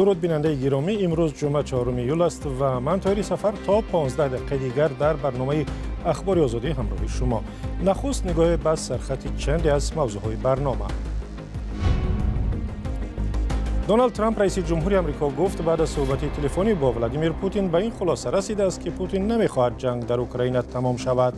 Дуруд, бинандаи гиромӣ. Имрӯз ҷумъа, 4 июл аст ва ман, Тоҳири Сафар, то 15 дақиқаи дигар дар барномаи Ахбори Озодӣ ҳамроҳи шумо. Нахуст нигоҳе ба сархати чанде аз мавзӯъҳои барнома. Доналд Трамп, раиси ҷумҳури Амрико, гуфт баъд аз суҳбати телефонӣ бо Владимир Путин ба ин хулоса расидааст, ки Путин намехоҳад ҷанг дар Украина тамом шавад.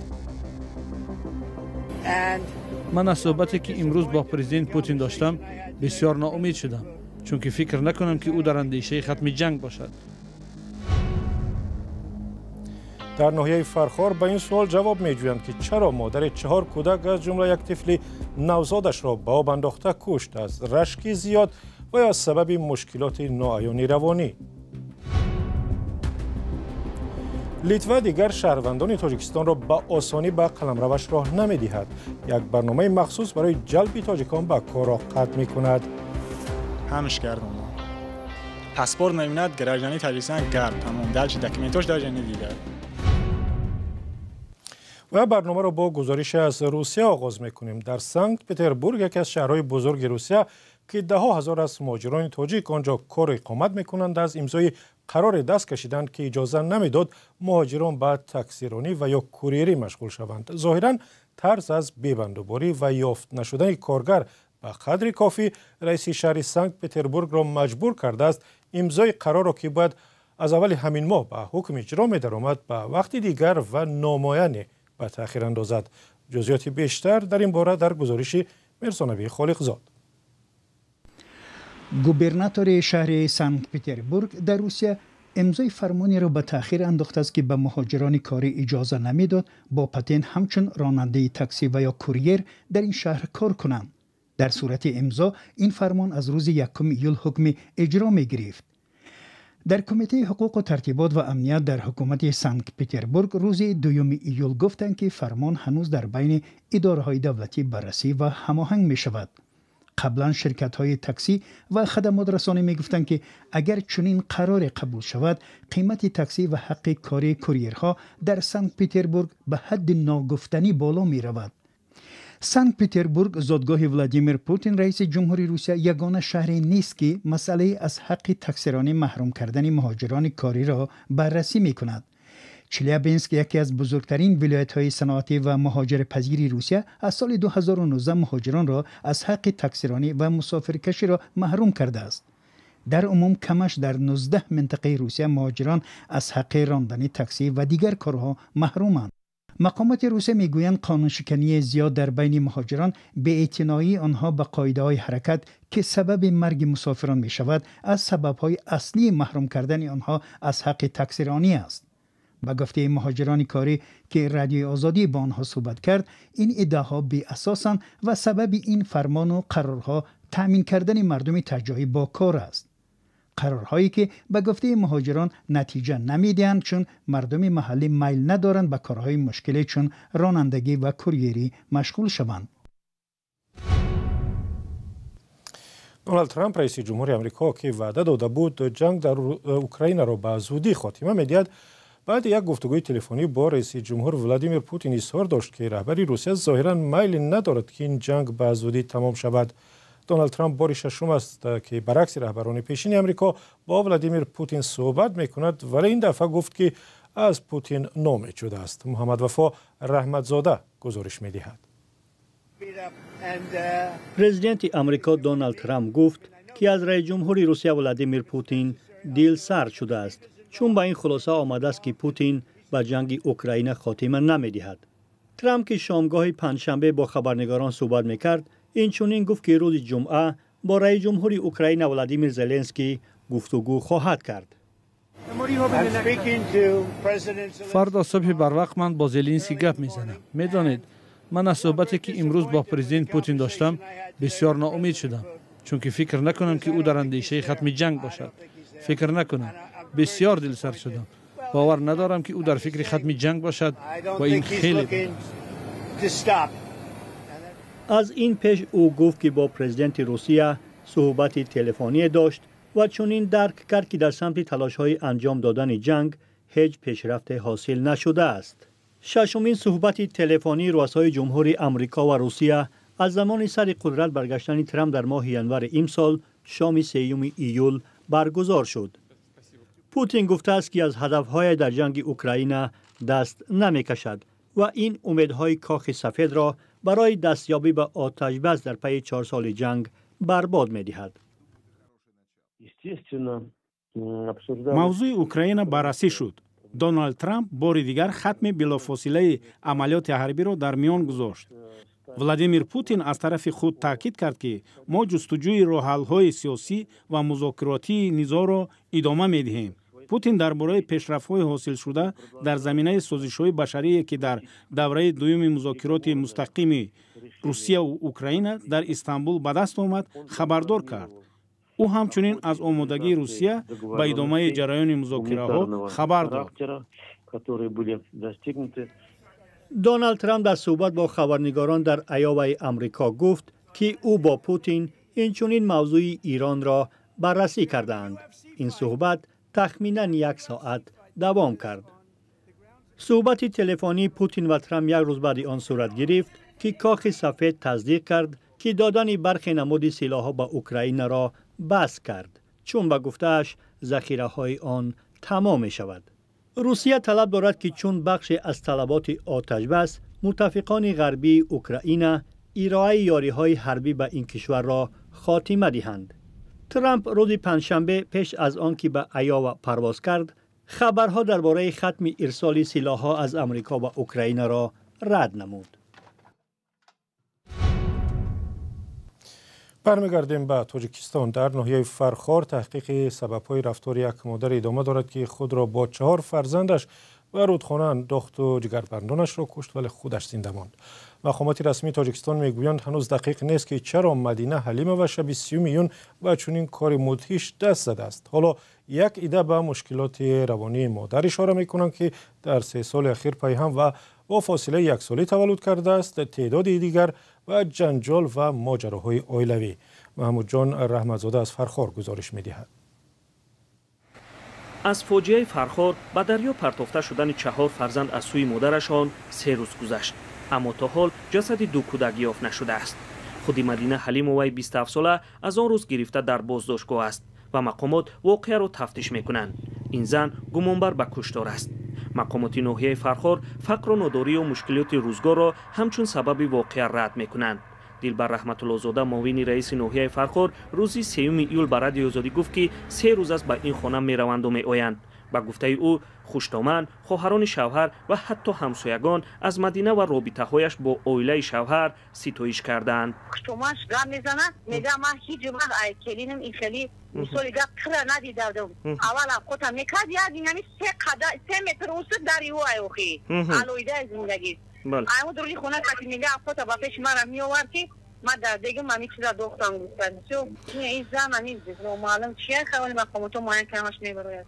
Ман аз суҳбате, ки имрӯз бо президент Путин доштам, бисёр ноумед шудам, чунки фикр накунам, ки ӯ дар андешаи хатми ҷанг бошад. Дар ноҳияи Фархор ба ин суол ҷавоб меҷӯянд, ки чаро модари 4 кӯдак, аз ҷумла як тифли навзодашро ба об андохта кушт: аз рашки зиёд ва ё аз сабаби мушкилоти ноаёни равонӣ. Литва дигар шаҳрвандони Тоҷикистонро ба осонӣ ба қаламраваш роҳ намедиҳад. Як барномаи махсус барои ҷалби тоҷикон ба корро қатъ мекунад. Ҳамш гардонам. Паспорт намебинад, гражданини Таҷикистон гард, тамом. Дальше документош даже недидад. Ва барномаро бо гузорише аз Русия оғоз мекунем. Дар Санкт Петербург, яке аз шаҳрҳои бузурги Русия, ки даҳҳо ҳазор аз муҳоҷирони тоҷик он ҷо кору иқомат мекунанд, аз имзои қароре даст кашиданд, ки иҷоза намедод муҳоҷирон ба таксиронӣ ва ё курьерӣ машғул шаванд. Зоҳиран тарс аз бебандуборӣ ва ёфт нашудани коргар ба қадри кофӣ раиси шаҳри Санкт Петербургро маҷбур кардааст имзои қарорро, ки бояд аз аввали ҳамин моҳ ба ҳукм иҷро медаромад, ба вақти дигар ва номояне ба таъхир андозад. Ҷузъиёти бештар дар ин бора дар гузориши Мирзонабии Холиқзод. Губернатори шаҳри Санкт-Петербург дар Русия имзои фармонеро ба таъхир андохтааст, ки ба муҳоҷирони корӣ иҷоза намедод бо патент ҳамчун ронандаи таксӣ ва ё курьер дар ин шаҳр кор кунанд. Дар сурати имзо ин фармон аз рӯзи 1 июл ҳукми иҷро мегирифт. Дар Кумитаи ҳуқуқу тартибот ва амният дар ҳукумати Санкт-Петербург рӯзи 2 июл гуфтанд, ки фармон ҳанӯз дар байни идораҳои давлатӣ баррасӣ ва ҳамоҳанг мешавад. Қаблан ширкатҳои таксӣ ва хадамотрасонӣ мегуфтанд, ки агар чунин қароре қабул шавад, қимати таксӣ ва ҳаққи кори курьерҳо дар Санкт-Петербург ба ҳадди ногуфтанӣ боло меравад. Санкт-Петербург, зодгоҳи Владимир Путин, раиси ҷумҳури Русия, ягона шаҳре нест, ки масъалаи аз ҳаққи таксиронӣ маҳрум кардани муҳоҷирони кориро баррасӣ мекунад. Челябинск, яке аз бузургтарин вилоятҳои саноатӣ ва муҳоҷирпазири Русия, аз соли 2019 муҳоҷиронро аз ҳаққи таксиронӣ ва мусофиркаширо маҳрум кардааст. Дар умум камаш дар 19 минтақаи Русия муҳоҷирон аз ҳаққи рондани таксӣ ва дигар корҳо маҳруманд. Мақомоти Русия мегӯянд, қонуншикании зиёд дар байни муҳоҷирон, беэътиноии онҳо ба қоидаҳои ҳаракат, ки сабаби марги мусофирон мешавад, аз сабабҳои аслии маҳрум кардани онҳо аз ҳаққи таксиронӣ аст. Ба гуфтаи муҳоҷирони корӣ, ки Радиои Озодӣ бо онҳо суҳбат кард, ин иддаоҳо беасосанд ва сабаби ин фармону қарорҳо таъмин кардани мардуми таҷоҳӣ бо кор аст. Қарорҳое, ки ба гуфтаи муҳоҷирон натиҷа намедиҳанд, чун мардуми маҳаллӣ майл надоранд ба корҳои мушкиле чун ронандагӣ ва курьерӣ машғул шаванд. Доналд Трамп, раиси ҷумҳури Амрико, ки ваъда дода буд ҷанг дар Украинаро ба зудӣ хотима медиҳад, баъди як гуфтугӯи телефонӣ бо раиси ҷумҳур Владимир Путин изҳор дошт, ки раҳбари Русия зоҳиран майл надорад, ки ин ҷанг ба зудӣ тамом шавад. Доналд Трамп бори шашум аст, ки баръакси раҳбарони пешини Амрико бо Владимир Путин суҳбат мекунад, вале ин дафъа гуфт, ки аз Путин ноумед шудааст. Муҳаммадвафо Раҳматзода гузориш медиҳад. Президенти Амрико Доналд Трамп гуфт, ки аз раиси ҷумҳури Русия Владимир Путин дилсард шудааст, чун ба ин хулоса омадааст, ки Путин ба ҷанги Украина хотима намедиҳад. Трамп, ки шомгоҳи панҷшанбе бо хабарнигорон суҳбат мекард, инчунин гуфт, ки рӯзи ҷумъа бо раиси ҷумҳури Украина Владимир Зеленский гуфтугӯ хоҳад кард. Фардо субҳи барвақт ман бо Зеленский гап мезанам. Медонед, ман аз суҳбате, ки имрӯз бо президент Путин доштам, бисёр ноумед шудам, чунки фикр накунам, ки ӯ дар андешаи хатми ҷанг бошад. Фикр накунам. Бисёр дилсард шудам. Бовар надорам, ки ӯ дар фикри хатми ҷанг бошад ва ин хеле бад аст. Аз ин пеш ӯ гуфт, ки бо президенти Русия суҳбати телефоние дошт ва чунин дарк кард, ки дар самти талошҳои анҷом додани ҷанг ҳеҷ пешрафте ҳосил нашудааст. Шашумин суҳбати телефонии рӯасои ҷумҳури Амрико ва Русия аз замони сари қудрат баргаштани Трамп дар моҳи январи имсол шоми 3 июл баргузор шуд. Путин гуфтааст, ки аз ҳадафҳое дар ҷанги Украина даст намекашад ва ин умедҳои Кохи Сафедро барои дастёбӣ ба оташбас дар пайи 4 соли ҷанг барбод медиҳад. Мавзӯи Украина баррасӣ шуд. Доналд Трамп бори дигар хатми билофосилаи амалиёти ҳарбиро дар миён гузошт. Владимир Путин аз тарафи худ таъкид кард, ки мо ҷустуҷӯи роҳҳалҳои сиёсӣ ва музокиротии низоъро идома медиҳем. Путин дар бораи пешрафтҳои ҳосилшуда дар заминаи созишҳои башарие, ки дар давраи дуюми музокироти мустақими Русияву Украина дар Истанбул ба даст омад, хабардор кард. Ӯ ҳамчунин аз омодагии Русия ба идомаи ҷараёни музокираҳо хабар дод. Доналд Трамп дар суҳбат бо хабарнигорон дар Айоваи Амрико гуфт, ки ӯ бо Путин инчунин мавзӯи Иронро баррасӣ кардаанд. Ин суҳбат тахминан як соат давом кард. Суҳбати телефонии Путин ва Трамп як рӯз баъди он сурат гирифт, ки Кохи Сафед тасдиқ кард, ки додани бархе намуди силоҳҳо ба Украинаро бас кард, чун ба гуфтааш захираҳои он тамом мешавад. Русия талаб дорад, ки чун бахше аз талаботи оташбас муттафиқони ғарбии Украина ироаи ёриҳои ҳарбӣ ба ин кишварро хотима диҳанд. Трамп рӯзи панҷшанбе, пеш аз он ки ба Айова парвоз кард, хабарҳо дар бораи хатми ирсоли силоҳҳо аз Амрико ба Украинаро рад намуд. Бармегардем ба Тоҷикистон. Дар ноҳияи Фархор таҳқиқи сабабҳои рафтори як модар идома дорад, ки худро бо чаҳор фарзандаш ба рӯдхона андохту ҷигарбандонашро кушт, вале худаш зинда монд. Мақомоти расмии Тоҷикистон мегӯянд, ҳанӯз дақиқ нест, ки чаро Мадина Ҳалимова шаби 30 июн ба чунин кори мудҳиш даст задааст. Ҳоло як ида ба мушкилоти равонии модар ишора мекунанд, ки дар 3 соли ахир пайҳам ва бо фосилаи яксолӣ таваллуд кардааст, теъдоди дигар ба ҷанҷол ва моҷароҳои оилавӣ. Маҳмудҷон Раҳматзода аз Фархор гузориш медиҳад. Аз фоҷиаи Фархор, ба дарё партофта шудани чаҳор фарзанд аз сӯи модарашон, 3 рӯз гузашт, аммо то ҳол ҷасади ду кӯдак ёфт нашудааст. Худи Мадина Ҳалимоваи 27сола аз он рӯз гирифта дар боздоштгоҳ аст ва мақомот воқеаро тафтиш мекунанд. Ин зан гумонбар ба куштор аст. Мақомоти ноҳияи Фархор фақру нодорию мушкилоти рӯзгорро ҳамчун сабаби воқеа рад мекунанд. Дилбар Раҳматуллозода, муовини раиси ноҳияи Фархор, рӯзи 3 июл ба Радиои Озодӣ гуфт, ки 3 рӯз аст ба ин хона мераванду меоянд. Ба гуфтаи ӯ, хуштоман, хоҳарони шавҳар ва ҳатто ҳамсоягон аз Мадина ва робитаҳояш бо оилаи шавҳар ситоиш кардаанд. Хуштоманш гап мезанад, мега: «Ман ҳеҷ вақт ай келинам ин хели, мисоли гап, кира надидадам. Аввал авқота мекард, як инами се қада 3 метр усуд дари ӯ ай охи алоидаи зиндагӣ айму дуруни хона кати, мега, авқота ба пеши мара меовард, ки ман дар дегим ами чиза дохтам», гуфтад. Ин зан ами номаълум чия, хавали мақомото муайян кардамаш мебарояд.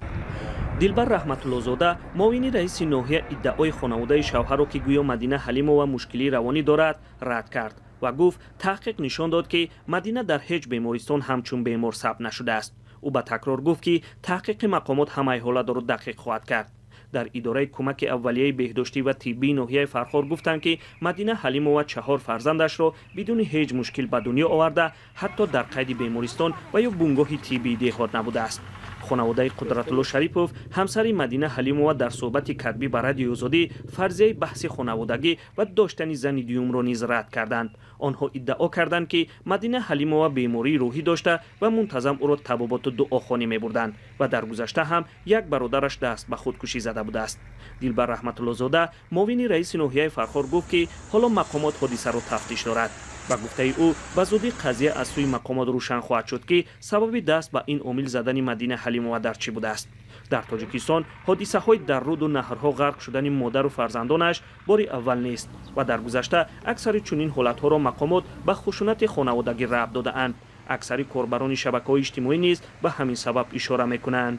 Дилбар Раҳматуллозода, муовини раиси ноҳия, иддаои хонаводаи шавҳарро, ки гӯё Мадина Ҳалимова мушкилии равонӣ дорад, рад кард ва гуфт, таҳқиқ нишон дод, ки Мадина дар ҳеҷ бемористон ҳамчун бемор сабт нашудааст. Ӯ ба такрор гуфт, ки таҳқиқи мақомот ҳамаи ҳолатро дақиқ хоҳад кард. Дар идораи кӯмаки аввалияи беҳдоштӣ ва тиббии ноҳияи Фархор гуфтанд, ки Мадина Ҳалимова чаҳор фарзандашро бидуни ҳеҷ мушкил ба дунё оварда, ҳатто дар қайди бемористон ва ё бунгоҳи тиббии деҳот набудааст. Хонаводаи Қудратулло Шарипов, ҳамсари Мадина Ҳалимова, дар суҳбати катбӣ ба Радиои Озодӣ фарзияи баҳси хонаводагӣ ва доштани зани дуюмро низ рад карданд. Онҳо иддао карданд, ки Мадина Ҳалимова бемории рӯҳӣ дошта ва мунтазам ӯро табоботу дуохонӣ мебурданд ва дар гузашта ҳам як бародараш даст ба худкушӣ зада будааст. Дилбар Раҳматуллозода, муовини раиси ноҳияи Фархор, гуфт, ки ҳоло мақомот ҳодисаро тафтиш дорад. Ба гуфтаи ӯ, ба зудӣ қазия аз сӯи мақомот рӯшан хоҳад шуд, ки сабаби даст ба ин омил задани Мадина Ҳалимова дар чӣ будааст. Дар Тоҷикистон ҳодисаҳои дар руду наҳрҳо ғарқ шудани модару фарзандонаш бори аввал нест ва дар гузашта аксари чунин ҳолатҳоро мақомот ба хушунати хонаводагӣ рабт додаанд. Аксари корбарони шабакаҳои иҷтимоӣ низ ба ҳамин сабаб ишора мекунанд.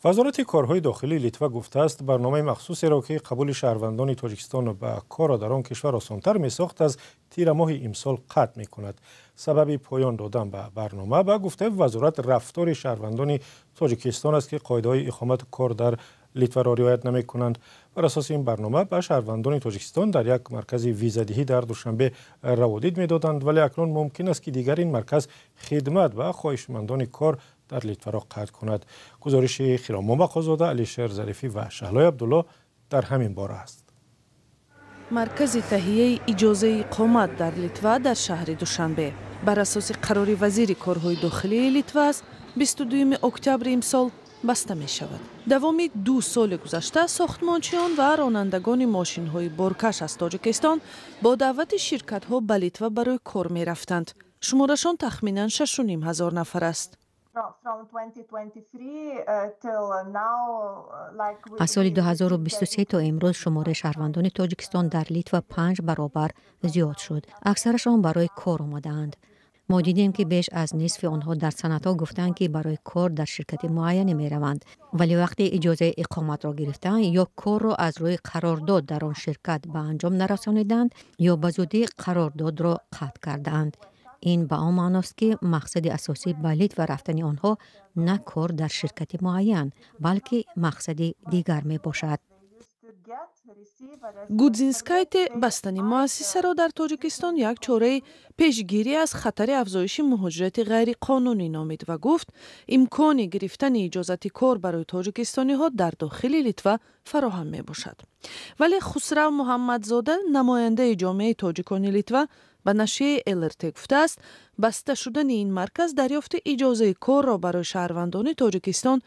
Вазорати корҳои дохилии Литва гуфтааст, барномаи махсусеро, ки қабули шаҳрвандони Тоҷикистон ба корро дар он кишвар осонтар месохт, аз тирамоҳи имсол қатъ мекунад. Сабаби поён додан ба барнома, ба гуфтаи вазорат, рафтори шаҳрвандони Тоҷикистон аст, ки қоидаҳои иқомату кор дар Литваро риоят намекунанд. Бар асоси ин барнома ба шаҳрвандони Тоҷикистон дар як маркази визадиҳӣ дар Душанбе раводид медоданд, вале акнун мумкин аст, ки дигар ин марказ хидмат ба хоҳишмандони кор дар Литваро қатъ кунад. Гузориши Хиромон Бақозода, Алишер Зарифӣ ва Шаҳлои Абдулло дар ҳамин бора аст. Маркази таҳияи иҷозаи иқомат дар Литва дар шаҳри Душанбе бар асоси қарори вазири корҳои дохилии Литва аз 22 октябри имсол баста мешавад. Давоми 2 соли гузашта сохтмончиён ва ронандагони мошинҳои боркаш аз Тоҷикистон бо даъвати ширкатҳо ба Литва барои кор мерафтанд. Шуморашон тахминан 6,5 ҳазор нафар аст. Аз соли 2023 то имрӯз шумораи шаҳрвандони Тоҷикистон дар Литва 5 баробар зиёд шуд. Аксарашон барои кор омадаанд. Мо дидем, ки беш аз нисфи онҳо дар санадҳо гуфтанд, ки барои кор дар ширкати муайяне мераванд, вале вақте иҷозаи иқоматро гирифтанд ё корро аз рӯи қарордод дар он ширкат ба анҷом нарасониданд ё ба зудӣ қарордодро қатъ кардаанд. Ин ба он маъност, ки мақсади асосӣ ба Литва рафтани онҳо на кор дар ширкати муайян, балки мақсади дигар мебошад. Гудзинскайте бастани муассисаро дар Тоҷикистон як чораи пешгирӣ аз хатари афзоиши муҳоҷирати ғайриқонунӣ номид ва гуфт, имкони гирифтани иҷозати кор барои тоҷикистониҳо дар дохили Литва фароҳам мебошад. Вале Хусрав Муҳаммадзода, намояндаи ҷомеаи тоҷикони Литва, ба нашрияи ЛРТ гуфтааст, баста шудани ин марказ дарёфти иҷозаи корро барои шаҳрвандони Тоҷикистон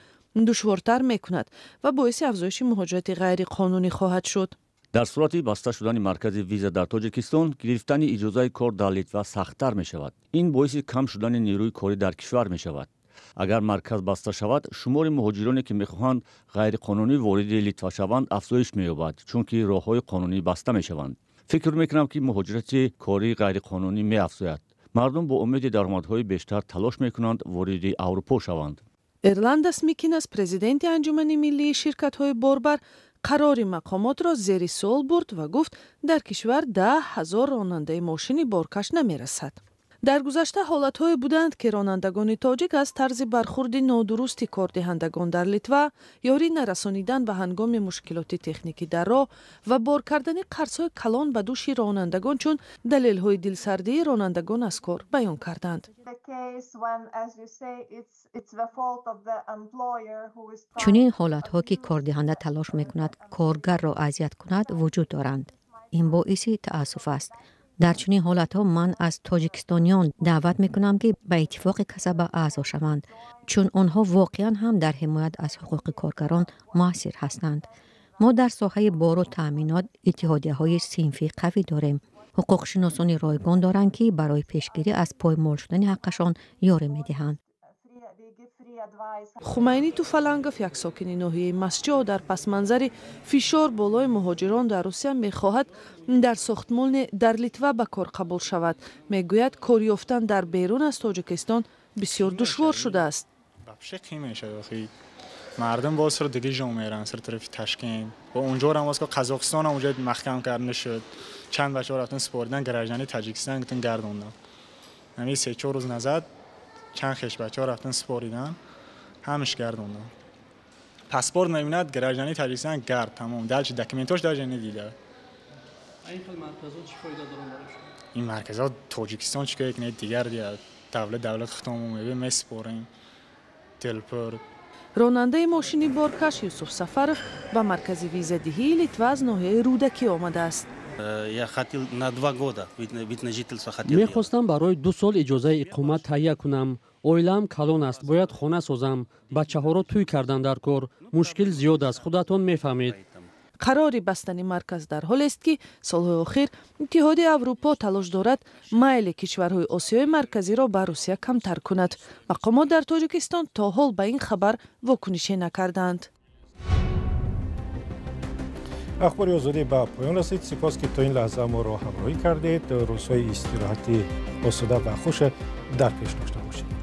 душвортар мекунад ва боиси афзоиши муҳоҷирати ғайриқонунӣ хоҳад шуд. Дар сурати баста шудани маркази виза дар Тоҷикистон, гирифтани иҷозаи кор дар Литва сахттар мешавад. Ин боиси кам шудани нерӯи корӣ дар кишвар мешавад. Агар марказ баста шавад, шумори муҳоҷироне, ки мехоҳанд ғайриқонунӣ вориди Литва шаванд, афзоиш меёбад, чунки роҳҳои қонунӣ баста мешаванд. Фикр мекунам, ки муҳоҷирати кории ғайриқонунӣ меафзояд. Мардум бо умеди даромадҳои бештар талош мекунанд вориди Аврупо шаванд. Эрландас Микинас, президенти Анҷумани миллии ширкатҳои борбар, қарори мақомотро зери суол бурд ва гуфт, дар кишвар 10 ҳазор ронандаи мошини боркаш намерасад. Дар гузашта ҳолатҳое буданд, ки ронандагони тоҷик аз тарзи бархурди нодурусти кордиҳандагон дар Литва, ёрӣ нарасонидан ба ҳангоми мушкилоти техникӣ дар роҳ ва бор кардани қарзҳои калон ба дӯши ронандагон чун далелҳои дилсардии ронандагон аз кор баён карданд. Чунин ҳолатҳо, ки кордиҳанда талош мекунад коргарро азият кунад, вуҷуд доранд. Ин боиси таассуф аст. Дар чунин ҳолатҳо ман аз тоҷикистониён даъват мекунам, ки ба иттифоқи касаба аъзо шаванд, чун онҳо воқеан ҳам дар ҳимоят аз ҳуқуқи коргарон муассир ҳастанд. Мо дар соҳаи бору таъминот иттиҳодияҳои синфӣ қавӣ дорем. Ҳуқуқшиносони ройгон доранд, ки барои пешгирӣ аз поймол шудани ҳаққашон ёрӣ медиҳанд. Хумайни Туфалангов, як сокини ноҳияи Масҷо, дар пасманзари фишор болои муҳоҷирон дар Русия мехоҳад дар сохтмоне дар Литва ба кор қабул шавад. Мегӯяд, кор ёфтан дар берун аз Тоҷикистон бисёр душвор шудааст. Мардум боз сар диги ҷо меран, сар тарафи Ташкент. Бо онҷо рам боз Қазоқистон ҳам онҷо маҳкам карда шуд. Чанд бачаҳо рафтан супоридан граждани Таҷикистон гуфтан гардондан. Ҳамин 3-4 рӯз назад чанд хеш бачаҳо рафтан супоридан, ҳамаш гардондан. Паспорт намебинад, граждани Таҷикистон гард тамом. Дальше документош даже надида. Ин хел марказҳо чӣ фоида доранд барои шумо? Ин марказҳо Тоҷикистон чӣ кор мекунад, дигар давлат худамон мебинем, месупорем. Телпор. Ронандаи мошини боркаш Юсуф Сафаров ба маркази визадиҳии Литва аз ноҳияи Рӯдакӣ омадааст. Мехостам барои 2 сол иҷозаи иқомат таҳия кунам. Оилаам калон аст, бояд хона созам. Бачаҳоро тӯй кардан дар кор. Мушкил зиёд аст, худатон мефаҳмед. Қарори бастани марказ дар ҳолест, ки солҳои охир Иттиҳоди Аврупо талош дорад майли кишварҳои Осиёи Марказиро ба Русия камтар кунад. Мақомот дар Тоҷикистон то ҳол ба ин хабар вокунише накарданд. Ахбори Озодӣ ба поён расид. Сипос, ки то ин лаҳза моро ҳамроҳӣ кардед. Рӯзҳои истироҳати осуда ва хуше дар пеш дошта бошед.